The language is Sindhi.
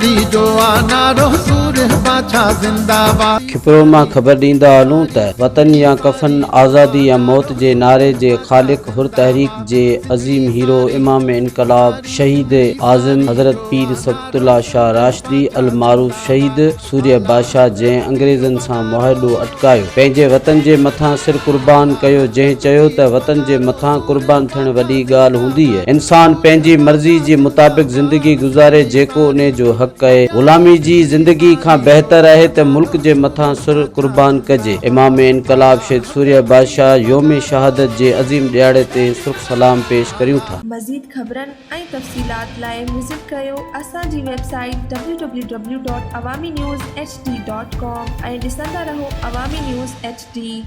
برادري جو آ نعرو سورهيه بادشاهه زنده باد. کپرو مان خبر ڏيندا هلون ته وطن يا ڪفن، آزادي يا موت جي نعري جي خالق حر تحريڪ جي عظيم هيرو امام انقلاب شهيد اعظم حضرت پير صبغت الله شاهه راشدي المعروف شهيد سورهيه بادشاهه جنهن انگريزن سان معاهدو اٽڪايو، پنهنجي وطن جي مٿان سر قربان ڪيو، جنهن چيو ته وطن جي مٿان قربان ٿيڻ وڏي ڳالهه هوندي. انسان پنهنجي مرضي جي مطابق زندگي گذاري جيڪو انهي جو حق اهي. غلامي جي زندگي کان بهتر اهي ته ملڪ جي مٿان سر قربان ڪجي. امام انقلاب شهيد سورهيه بادشاهه يوم شهادت جي عظيم ڏهاڙي تي سرخ سلام پيش ڪريون ٿا. مزيد خبرن ۽ تفصيلات لاء وزٽ ڪريو اسان جي website W W W dot Awami news H D dot com ۽ ڏسندا رهو عوامي نيوز ايڇ ڊي.